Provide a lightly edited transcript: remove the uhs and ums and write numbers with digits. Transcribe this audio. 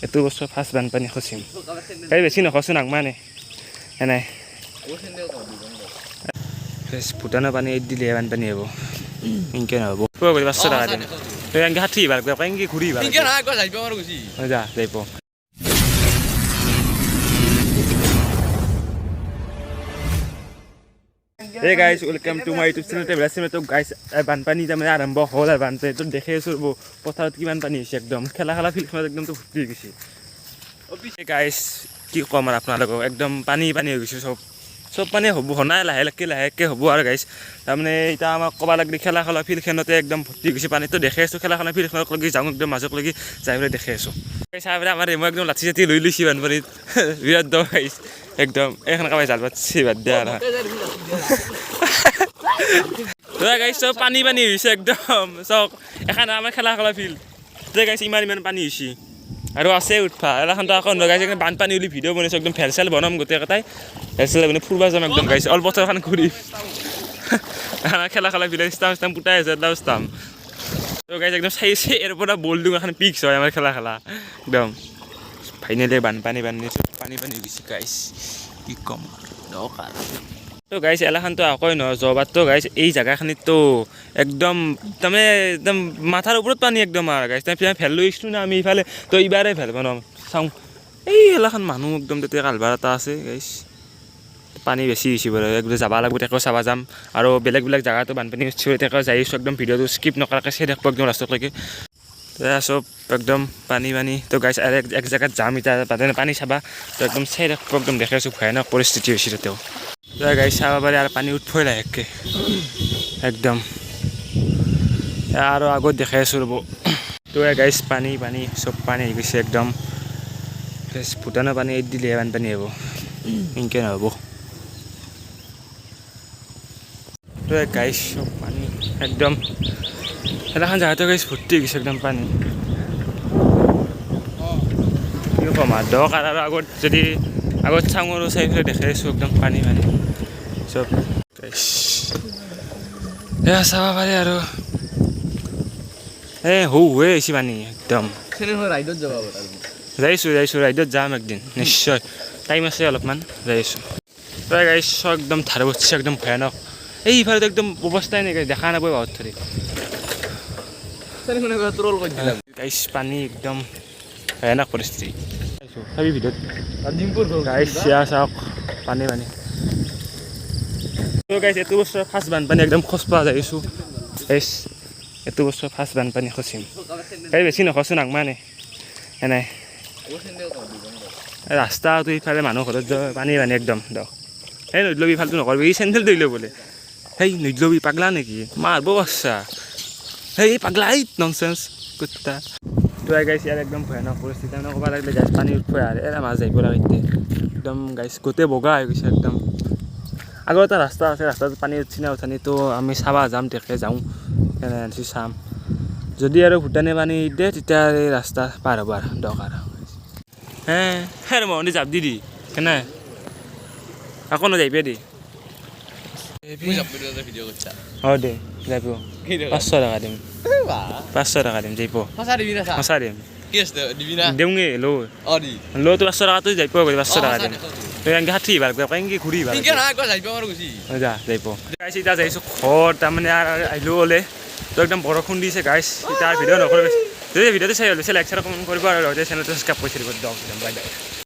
এইটো বছৰ ফাৰ্ষ্ট বানপানী খচিম। এই বেছি নখচোঁ, নাগমানে এনেই। ভূটানৰ পানী এৰি দিলেহে বানপানী হ'ব, এনেকৈ নহ'ব। 500 টকা দিম। তই এনেকৈ ষাঠি ভাল, এনেকৈ ঘূৰি ভাল। যা, যাইব। Hey guys, welcome to my YouTube channel traveller channel. তো গাইজ, বানপানী তাৰমানে আৰম্ভ হ'ল আৰু বানপানীটো দেখি আছোঁ ৰ'ব, পথাৰত কিমান পানী হৈছে। একদম খেলা খেলা ফিল্ডখনত একদম ভৰ্তি হৈ গৈছে। গাইজ, কি ক'ম আৰু আপোনালোকক, একদম পানী পানী হৈ গৈছে চব। চব পানী হ'ব হোৱা লাহে লাহে লাহেকৈ হ'ব আৰু গাইজ, তাৰমানে এতিয়া আমাক ক'ব লাগিলে খেলা খেলা ফিল্ডখনতে একদম ভৰ্তি হৈ গৈছে পানীটো। দেখি আছোঁ, খেলা খেলা ফিল্ডখনক লাগি যাওঁ, একদম মাজক লাগি যাই পেলাই দেখি আছোঁ। চাই পেলাই আমাৰ মই একদম লাঠি চাঠি লৈ লৈছি বানপানীত বিৰাট দ গাইজ। একদম এইখন কামাই জাল পাতছি, বাদ দিয়া আৰু। গাইজ, চব পানী পানী হৈছে একদম। চাওক, এখন আমাৰ খেলা খেলা ফিল্ড। গাইজ, ইমান ইমান পানী হৈছে আৰু আছে উঠবা এলাখনতো আকৌ গাইজ। একদম বানপানী বুলি ভিডিঅ' বনাইছোঁ, একদম ভেল চেল বনাম, গোটেই কেইটাই ভেল চেল বনাই ফুৰবা যাম একদম। গাইজ, অলপ বছৰখন ঘূৰি আমাৰ খেলা খেলা ফিল্ড ষ্টাম ষ্টাম পুতাই আছে, একদম ষ্টাম। তো গাইজ, একদম চাইছে, ইয়াৰ পৰা বল দিওঁ, এখন পিক্স হয় আমাৰ খেলা খেলা একদম। ফাইনেলি বানপানী বান্ধি চব পানী পানী হৈ গৈছে গাইজ, কি ক'ম দৰকাৰ। তো গাইজ, এলাখানতো আকৌ নহয়, যোৱাবাৰতো গাইজ এই জেগাখিনিততো একদম তাৰমানে একদম মাথাৰ ওপৰত পানী একদম। আৰু গাইজ, তাৰপিছত ভেল লৈ আহিছিলোঁ না আমি ইফালে, তো এইবাৰে ভেল বনাম। চাওঁ, এই এলাখান মানুহ একদম তাতে কালভাৰ এটা আছে গাইজ। পানী বেছি হৈছে বাৰু, একদম যাব লাগিব, তাকেও চাব যাম। আৰু বেলেগ বেলেগ জেগাতো বানপানী উঠছে, তাকেও যাই আছোঁ। একদম ভিডিঅ'টো স্কিপ নকৰাকৈ চাই থাকিব একদম লাষ্টলৈকে। চব একদম পানী পানী। তো গাইজ, আৰু এক জেগাত যাম এতিয়া, তাতে পানী চাবা। তো একদম চাই থাকিব, একদম দেখি আছোঁ, ভয়ানক পৰিস্থিতি হৈছে তাতেও। তো গাইজ, চাব পাৰে আৰু পানী উঠবই লাহেকৈ একদম। আৰু আগত দেখাই আছোঁ ৰ'ব। তো গাইজ, পানী পানী, চব পানী হৈ গৈছে একদম। ভূটানৰ পানী এৰি দিলেহে বানপানী হ'ব, এনেকৈ নহ'ব। তো গাইজ, চব পানী একদম। এলাখান জেগাটো গাইজ ভৰ্তি হৈ গৈছে একদম পানী, কি ক'ম আৰু দৰকাৰ। আৰু আগত যদি আগত চাওঁ আৰু চাই পেলাই দেখাই আছোঁ, একদম পানী পানী চব গাইজ। এয়া চাব পাৰে আৰু এই হৌ হৈ আহিছে পানী একদম। ৰাইডত যাব। যাইছোঁ যাইছোঁ, ৰাইডত যাম একদিন নিশ্চয়, টাইম আছে অলপমান, যাই আছোঁ। প্ৰায় গাইজ, চব একদম ধাৰ বচ্ছে, একদম ভয়ানক। এই ইফালে একদম অৱস্থাই নাই, দেখা নাপায় বহুত ধৰি। ট্ৰল কৰি দিলাম। গাইজ, পানী একদম ভয়ানক পৰিস্থিতি। চাবি ভিডিঅ'ত। ডিম্পুৰ। গাইজ, চিয়া চাওক, পানী পানী। তো গাইজ, এইটো বছৰ ফাৰ্ষ্ট বানপানী একদম খচপা যাইছোঁ। গাইজ, এইটো বছৰ ফাৰ্ষ্ট বানপানী খচিম। এই বেছি নখচোঁ, নাগমানে এনেই। ৰাস্তাটো ইফালে মানুহ ঘৰত যোৱা পানী পানী একদম দক। এই নদলবি, ফাল্টু নকৰিবি। এই চেণ্ডেল ধৰি বোলে। সেই নদলবি, পাগলা নেকি? মাৰব বাচ্ছা। সেই পাগলা, এই ননচেন্স কুত্তা। তো গাইছ, ইয়াৰ একদম ভয়ানক পৰিস্থিতি, তাৰমানে ক'ব লাগিলে গাইছ, পানী উঠব আৰু এৰা মাছ যাইব লাগে এতিয়া। একদম গাইছ, গোটেই বগা হৈ গৈছে একদম। আগত এটা ৰাস্তা আছে, ৰাস্তাটোত পানী উঠছি না উঠা নাই, তো আমি চাবা যাম। তেকে যাওঁ, কেনে আনছি চাম। যদি আৰু ভূটানে পানী দিয়ে, তেতিয়া এই ৰাস্তা পাৰ হ'ব আৰু দৰকাৰ হে। হে মোহন, জাপ দি দি কেনে আকৌ নাযাবি দি। অঁ দে, যাব। 500 টকা দিম, 500 টকা দিম, যাইব। সঁচা দিম। দিওঁগে ল। ল তো, 500 টকাটো যাইব, 500 টকা দিম। তই এনেকৈ 60 ভাল, এনেকৈ ঘূৰি ভাল। যা, যাইব। গাইছ, এতিয়া যাইছোঁ ঘৰত, তাৰমানে আৰু আহিলোঁ হ'লে তো একদম বৰষুণ দিছে গাইছ। এতিয়া ভিডিঅ' নকৰোঁ। যদি ভিডিঅ'টো চাই ভাল পাইছে, লাইক, শ্বেয়াৰ, কমেণ্ট কৰিব আৰু লগতে চেনেলটো ছাবস্ক্ৰাইব কৰি দিব। দিয়ক, বাই বাই।